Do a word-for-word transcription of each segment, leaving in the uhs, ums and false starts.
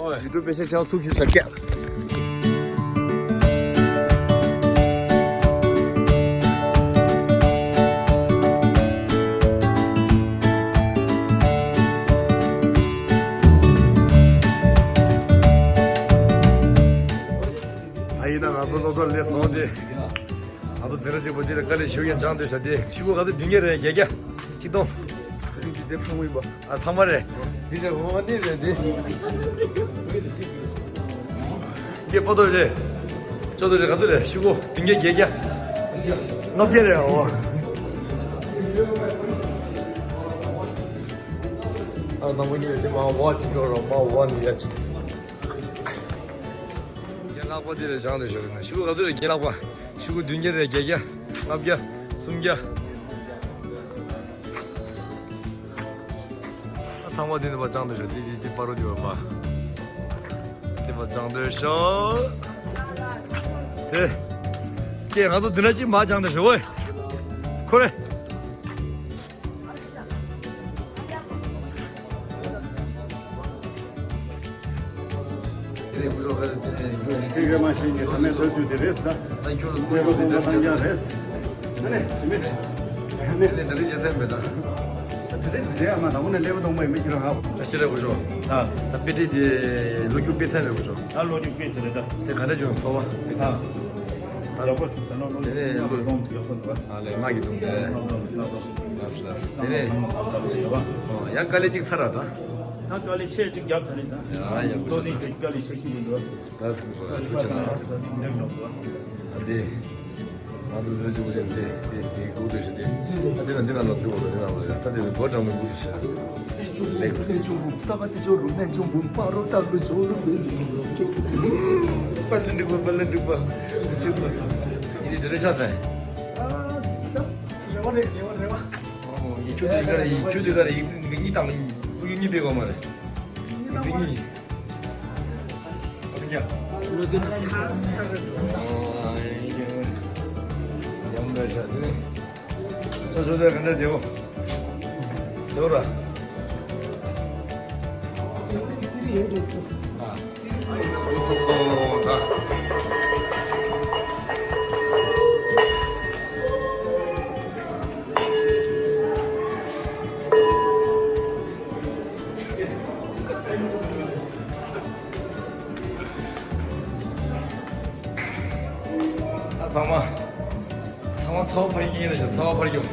ཡུ་ཊུབ་པེ་ཤ་ཆང་ཚུགས་ཤིག་ས་སྐད། ཨ་ཡིན་ན་ང་ཚོ་སློབ་གྲྭ་ལས་སོང་སྟེ། ང་ཚོ་དེ་ར་གཅིག་པོ་འདི་ལ་དཀའ་ལས་ཞུ་ཡ་སྦྱངས་འདོད་ཤག་དེ་ཤི་གོ་ག་ཚོད་བདུན་བརྒྱ་རེད། བརྒྱད་བརྒྱ་གཅིག་སྟོང་། དེ་རིང་འདི་དེབ་ཚང་མ་ཡིན་པ། ཨ་ཚང་མ་རེད། འདི་རེད་འོ་འདི་རེད་འདི། སྐད་པོ་ཏོ་རེད། ཅོ་ཏོ་རེད། ག་ཚོད་རེད། ཤི་གོ་བདུན་བརྒྱ་བརྒྱད་བརྒྱ། ལྔ་བརྒྱ་རེད་འོ། ཨ་དང་པོ་གཉིས་རེད་དེ་མ་བ་ཅིག་འགྲོ་རོགས་མ་བ་ནི་ཡ་ཅིག་རྒན་ལགས་པ་འདི་ལ་སྦྱངས་འདོད་ཤོར་ན་ཤི་ག་ཚོད་རེད། རྒན་ལགས་པ་ཤི་གུ་བདུན་བརྒྱ་རེད། བརྒྱད་བརྒྱ། ལྔ་བརྒྱ། སུམ་བརྒྱ། ཨ་ཚང་མ་འདི་ནས་པ་སྦྱངས་འདོད་ཤོར། འདི་འདི་འདི་པ་རུ་འདི་བ་པ། འདི་པ་སྦྱངས་འདོད་ཤོར། དེ། ཀྱེ་ང་ཚོ་འདི་འདྲ་ཅིག་མ་སྦྱངས་འདོད་ཤོར་ཝེ། ཁོ་རེ། དེ་རིང་སྐུ་ཞབས་ཁ་དེ་ནས་ཁྱོད་ཁྱོད་ཁྱོད་མ་ཤེས་ཀྱི་ད་ནས་ཐོས་ཚུལ་དེ་རེད་ཟ། ད་ཁྱོད་ལ་ཀླད་པ་སྟོང་པ་བཏང་རྐྱང་རེད། ད་ནས་ཞི་མེད། ད་ནས་ད་རེས་བྱེད་ཚད་མེད་ད། ད་དེ་རེད་ཟེར་ཡ་མ་ད་འོ་ནས་ཀླད་པ་སྟོང་པ་ཡིན་མི་ཁྱེད་རང་ཧ་གོ། ད་ཤེས་རེད་སྐུ་ཞབས། ད་ད་པི་ཏི་དེ་ལོ་རྒྱུས་དཔེ་ཚན་རེད་སྐུ་ཞབས། ད་ལོ་རྒྱུས་དཔེ་ཚན་རེད་ད། དེ་ག་འདྲ་བྱུང་ཚོར་བ་དཔེ་ཚན། ད་ཡག་པོ་བྱུང་ད་ནོ་ལོ་དེ་ནས་ལོ་སྟོང་དུ་ཡག་པོ་འདུག་ཨ་ལས་ང་གི་སྟོང་དེ། ལགས་ལགས། དེ་ནས་ཡང་དཀའ་ལས་གཅིག་ཚར་ར་ད། ད་དཀའ་ལས་ཆེ་གཅིག་རྒྱབ་ད་ནི་ད། ཡ་ཡ། ལོ་ནི་དཀའ་ལས་ཆེ་ཤོས་ཡིན་འདུག་ད་སུ་ཁོ་ཐུགས་ཆེ་གནང་། ད་ཆུང་འདྲ་མི་འདུག་ཨ་དེ། ང་ཚོ་འདིར་ཅིག་པོ་ཞིག་དེ་དེ་དེ་སྒུག་སྡོད་ཤག་དེ། ད་དེ་ན་འདི་ན་ལོ་ཚིག་པོ་འདི་ན་ལོ་ཡ་ད་དེ་ནི་སྒོ་གྲང་མོ་སྒུག་སྡོད་ཤག་ལེགས། པ་ལན་འགྲིག་པ་པ་ལན་འགྲིག་པ། ཡིན་འདི་འདྲ་ཆགས་ཟེར། རེ་བ་རེད་རེ་བ་རེ་བ། ཨོ་ཡིག་ཆུ་དེ་ག་རེ་ཡིག་ཆུ་དེ་ག་རེ་ཡིག་ཚིག་གཉིས་དང་ལ་ཡིག་ཚིག་གཉིས་སྤེལ་དགོས་མ་རེད། ཡིག་ཚིག་གཉིས། ཨ་ཡ། ཨོ་ཡ། ཡང་འདྲ་ཤག་དེ་ནི། ཚོ་ཚོ་དེ་ག་འདྲ་བདེ་བོ། བདེ་བོ་ར། ཨ། ཨ་ཚང་མ། ཚང་མ་ཚ་བ་འཕར་རྒྱུ་ཉེན་རེད་ཤག་ཚ་བ་འཕར་རྒྱུ།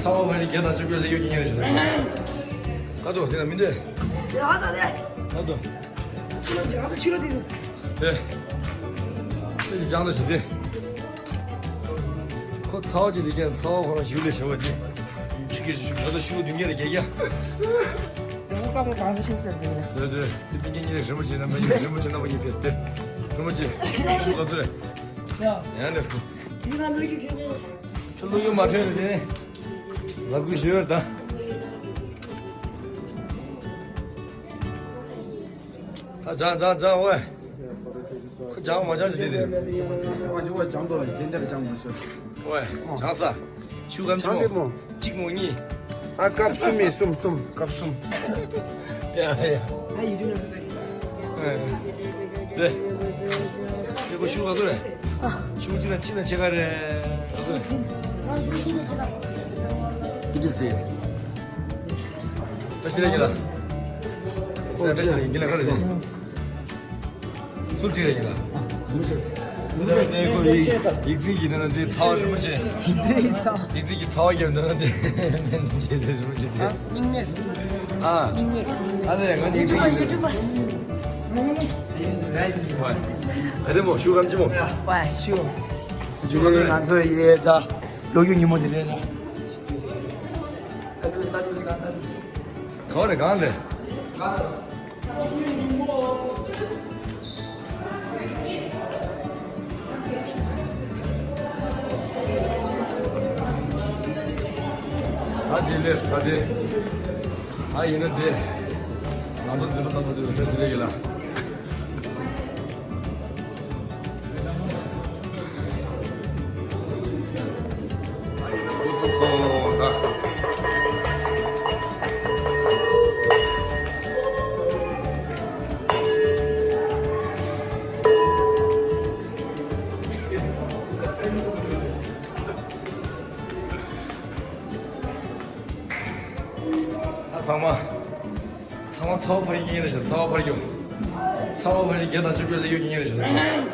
ཚ་བ་འཕར་རྒྱུ་བརྒྱ་དང་བཅུ་དགུ་ལས་ཡོད་རྒྱུ་ཉེན་རེད་ཤག་ད་དོ་དེ་ལ་མི་འདོད། ད་དོ། ཕྱི་ལོགས་ཀྱི་ང་ཚོ་ཕྱི་ལོགས་དེ། དེ། དེ་ཅི་ཅང་དུ་ཞིག་དེ། ཁོ་ཚ་བ་ཅིག་དེ་ཀྱང་ཚ་བ་ཁོ་རང་ཞིག་ལས་བྱུང་བ་ཅི། ཞིག་གི་ཞིག་ང་ཚོ་ཤུགས་བདུན་བརྒྱ་རེ་བརྒྱད་བརྒྱ། དེ་ཁོ་ཀ་ཁོ་གང་ཚོ་ཤིང་ཚོད་ཟིན་ལ། དེ་དེ། དེ་མི་རྒན་གཉིས་རིན་པོ་ཆེ་རྣམ་པ་གཉིས་རིན་པོ་ཆེ་རྣམ་པ་གཉིས་ཕེབས་ཏེ། རིན་པོ་ཆེ། ཤུགས་ག་ཚོད་རེད། ཡ། ཡ་ནས། དེ་ང་ལོ་རྒྱུས་བྲིས་མེད། ཁྱོད་ལོ་རྒྱུས་མ་བྲིས་ནས་དེ། ལ་ཁུ་ཞུ་ཡོད་ད། ད་སྦྱང་སྦྱང་སྦྱང་ཝེ། ཁོ་སྦྱང་མ་སྦྱང་ཞིག་དེ་དེ། ཁོ་ཅི་བ་སྦྱང་དོ་ལ་དེ་འདྲ་སྦྱང་མ་ཤོར། ཝེ་སྦྱང་ས། ཆུ་གམ་ཅི་མོ། གཅིག་མོ་གཉིས། ཨ་ཀབ་གསུམ་མི་གསུམ་གསུམ་ཀབ་གསུམ། ཡ་ཡ། ཨ་ཡི་དུ་ན། དེ། དེ་ཁོ་ཤུ་ག་ཚོད་རེད། ཤུ་གཅིག་དང་གཅིག་དང་ཕྱེད་ཀ་རེད། ཨ་ཟོ། ང་ཤུ་གཅིག་དང་ཕྱེད་ཀ། ཡི་དུ་སེ། བཀྲ་ཤིས་བདེ་ལེགས་ལ། བཀྲ་ཤིས་བདེ་ལེགས་ལ་ཁ་རེད། སུ་བྲིས་རེད་ཡིན་ལ། སུ་བྲིས། སུ་བྲིས་དེ་ཁོ་ཡིག་ཡིག་ཚིག་གི་དེ་ན་དེ་ཚ་བ་རིན་པོ་ཆེ། ཡིག་ཚིག་ཚ། ཡིག་ཚིག་གི་ཚ་བ་རྒྱབ་དེ་ན་དེ་མེན་ཆེ་དེ་རིན་པོ་ཆེ་དེ། ཨ། སྙིང་མེད། ཨ། སྙིང་མེད། ཨ་ནེ་ང་ཡིག་ཚིག་ཡིག་ཚིག། ཨ་རེ་མོ་ཤུ་གམ་ཅི་མོ། ཝ་ཤུ། ཇུ་ལེ་ང་ཚོ་ཡེ་ད་ལོ་རྒྱུས་ཉིན་མོ་དེ་རེད་ད། གང་རེད་གང་རེད། ད་དེ་ལས་ད་དེ། ཨ་ཡིན་ན་དེ། ང་ཚོ་འཛིན་པ་དང་པོ་དེ་བཀྲ་ཤིས་བདེ་ལེགས་ལ། ཚང་མ། ཚང་མ་ཚ་བ་འཕར་རྒྱུ་ཉེན་རེད་ཤག་ཚ་བ་འཕར་རྒྱུ། ཚ་བ་འཕར་རྒྱུ་བརྒྱ་དང་བཅུ་དགུ་ལ་ཡོད་རྒྱུ་ཉེན་རེད་ཤག་ཚང་མ།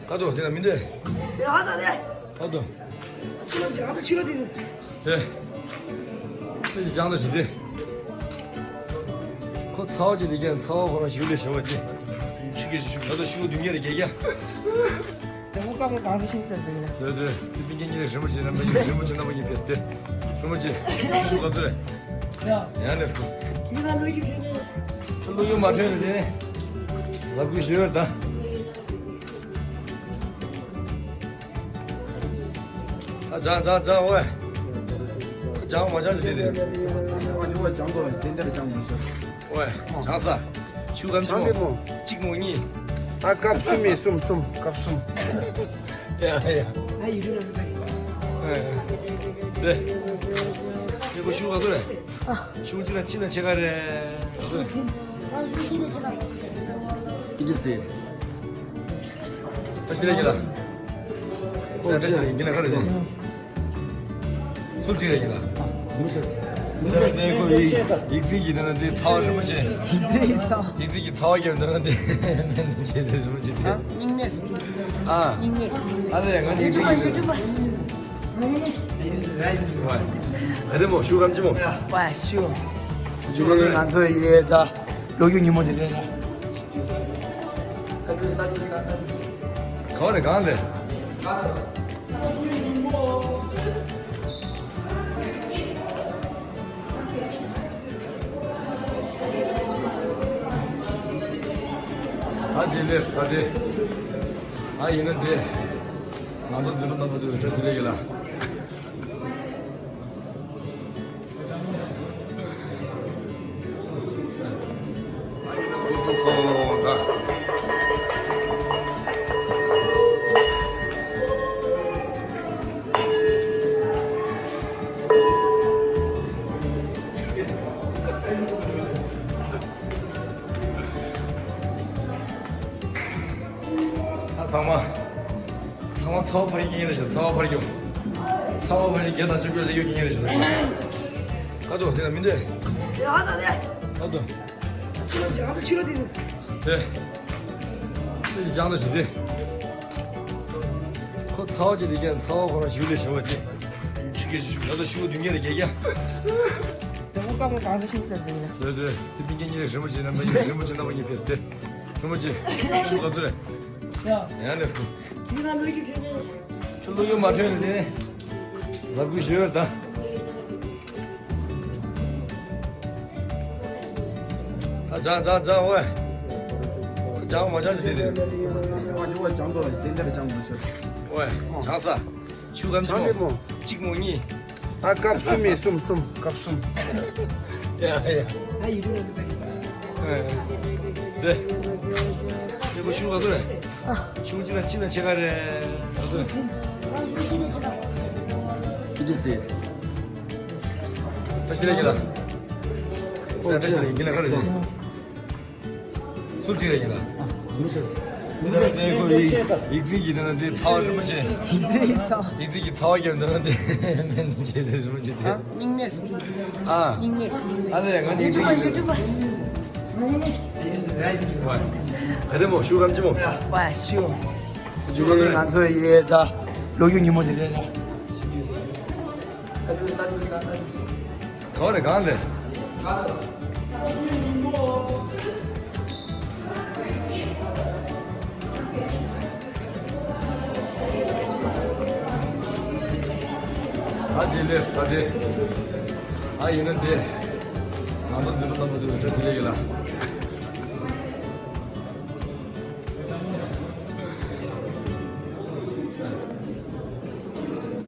ཀ་ཏོ་དེ་ལ་མི་འདོད། ཡ་ཧ་ད་དེ། ཀ་ཏོ། ཕྱི་ལོགས་ཀྱི་ཨ་ད་ཕྱི་ལོགས་དེ། དེ། དེ་ཅི་ཅང་ད་ཞིག་དེ། ཁོ་ཚ་བ་ཅིག་དེ་ཀྱང་ཚ་བ་ཁོ་རང་ཞིག་ལས་བྱུང་བ་ཅི། ཤི་གི་ཤི་ཤི་ང་ད་ཤི་བོ་དུས་ངེས་རེད་རྒྱལ་རྒྱལ། དེ་ཁོ་སྐབས་ལ་གང་ཚེ་ཤིང་ཚེ་ཟེར་གི་རེད། དེ་དེ་དེ་པིན་ཀེ་ཉིན་རིན་པོ་ཆེ་རྣམ་པ་ཡིན་རིན་པོ་ཆེ་རྣམ་པ་ཡིན་ཕེབས་ཏེ། རིན་པོ་ཆེ་ཤི་བོ་ག་ཚོད་རེད། ཡ་ནས་ཁོ། ཁྱོད་ལ་ལོ་རྒྱུས་བྱས་ནས། ཁྱོད་ལོ་རྒྱུས་མ་བྱས་ནས་དེ། ལབ་དགོས་ཞུ་ཡོད་ད། ཨ་ཅང་ཅང་ཅང་ཝེ། ཅང་མ་ཅང་ཞིག་དེ་དེ། ཨ་ཅང་ཅང་དོ་དེ་འདྲ་ཅང་མི་ཤེས། ཝེ་ཅང་ས། ཆུ་ཁམ་ཅང་ཅི་མོ། གཅིག་མོ་གཉིས། ཨ་ཀབ་གསུམ་མི་གསུམ་གསུམ་ཀབ་གསུམ། ཡ་ཡ། ཨ་ཡི་རུ་ལ་མི་པའི། དེ། དེ་ཁོ་ཤུ་ག་ཚོད་རེད། ཤུ་གཅིག་དང་གཅིག་དང་ཕྱེད་ཀ་རེད། ཨ་ཤུ་གཅིག་དང་ཕྱེད་ཀ། ཀི་འགྲིབ་སེ། བཀྲ་ཤིས་བདེ་ལེགས་ལ། ཨོ་བཀྲ་ཤིས་བདེ་ལེགས་འདི་ན་ག་རེ་རེད། སུ་བྲིས་རེད་ལ། འདི་ལ་དེ་ཁོ་ཡིག་ཡིག་ཚིག་གི་འདི་ན་དེ་ཚ་བ་རིན་པོ་ཆེ། ཡིག་ཚིག་ཚ་བ། ཡིག་ཚིག་གི་ཚ་བ་རྒྱབ་འདི་ན་དེ་མེན་བྱེད་དེ་རིན་པོ་ཆེ་དེ། ཨ་སྙིང་ནད། ཨ་སྙིང་ནད། ཨ་ལས་ང་ཡུ་ཊུབ་པ་ཡུ་ཊུབ་པ། ཨ་རེ་མོ་ཤུ་གམ་ཅི་མོ། ཝ་ཤུ། ཇུ་ལེ་ང་ཚོ་ཡི་ད་ལོ་རྒྱུས་ཉིན་མོ་དེ་རེད་ད། ག་བ་རེད་གང་རེད། ད་དེ་ལས་ད་དེ། ཨ་ཡིན་ན་དེ། ང་ཚོ་འཛིན་པ་རྣམ་པ་དེ་བས་བཀྲ་ཤིས་བདེ་ལེགས་ལ། ཚང་མ། ཚང་མ་ཚ་བ་འཕར་རྒྱུ་ཉེན་རེད་ཤག་ཚ་བ་འཕར་རྒྱུ། ཚ་བ་འཕར་རྒྱུ་བརྒྱ་དང་བཅུ་དགུ་ལ་ཡོད་རྒྱུ་ཉེན་རེད་ཤག་ཀ་ཏོ་དེ་ལ་མི་འདོད། ཡ་ཧ་ད་དེ། ཀ་ཏོ། ཕྱི་ལོགས་ཀྱི་ཨ་ད་ཕྱི་ལོགས་དེ། དེ། དེ་ཅི་ཅང་ད་ཞིག་དེ། ཁོ་ཚ་བ་ཅིག་དེ་ཀྱང་ཚ་བ་ཁོ་རང་ཞིག་ལས་བྱུང་བ་ཅི། ཤི་གི་ཤི་ཤི་ང་ད་ཤི་བོ་དུས་ངེས་རེད་རྒྱལ་རྒྱལ། དེ་ཁོ་སྐབས་ལ་གང་ཚེ་ཤིང་ཚེ་ཟེར་གི་རེད། དེ་དེ་དེ་པིན་ཀེ་ཉིན་རིན་པོ་ཆེ་རྣམ་པ་ཡིན་རིན་པོ་ཆེ་རྣམ་པ་ཡིན་ཕེབས་ཏེ། རིན་པོ་ཆེ་ཤི་བོ་ག་ཚོད་རེད། ཡ་ནས་ཁོ། ཁྱོད་ལོ་རྒྱུས་བྱས་ནས། ཁྱོད་ལོ་རྒྱུས་མ་བྱས་ནས་དེ། ལབ་དགོས་ཞུ་ཡོད་ད། ཨ་ཅང་ཅང་ཅང་ཝེ། ཅང་མ་ཅང་ཞིག་དེ་རེད། ཨ་ཅང་ཅང་དོ་དེ་འདྲ་ཅང་མི་ཤེས། ཝེ་ཅང་ས། ཆུ་ཁམ་ཅི་མོ། གཅིག་མོ་གཉིས། ཨ་ཀབ་གསུམ་མི་གསུམ་གསུམ་ཀབ་གསུམ། ཡ་ཡ། ཨ་ཡི་རུ་ལ་མི་པའི། དེ། དེ་ཁོ་ཤུ་ག་ཚོད་རེད། ཤུ་གཅིག་དང་གཅིག་དང་ཕྱེད་ཀ་རེད། ག་ཚོད་རེད། ཀི་འགྲིབ་སེ། བཀྲ་ཤིས་བདེ་ལེགས་ལ། ཨོ་བཀྲ་ཤིས་བདེ་ལེགས་འདི་ན་ག་རེ་རེད། སུ་བྲིས་རེད་ལ། འདི་ལ་དེ་ཁོ་ཡིག་ཡིག་ཚིག་གི་འདི་ན་དེ་ཚ་བ་རིན་པོ་ཆེ། ཡིག་ཚིག་ཚ་བ། ཡིག་ཚིག་གི་ཚ་བ་རྒྱབ་འདི་ན་དེ་མེན་བྱེད་དེ་རིན་པོ་ཆེ་དེ། ཨ་སྙིང་ནད། ཨ། ཨ་ལས་ང་ཡུ་ཊུབ་པ་ཡུ་ཊུབ་པ། ཨ་རེ་མོ་ཤུ་གམ་ཅི་མོ། ཝ་ཤུ། ཇུ་ལེ་ང་ཚོ་ཡི་ད་ལོ་རྒྱུས་ཉིན་མོ་དེ་རེད་ད། ག་བ་རེད་གང་རེད། ད་དེ་ལས་ད་དེ། ཨ་ཡིན་ན་དེ། ང་ཚོ་འཛིན་པ་རྣམ་པ་དེ་བས་བཀྲ་ཤིས་བདེ་ལེགས་ལ།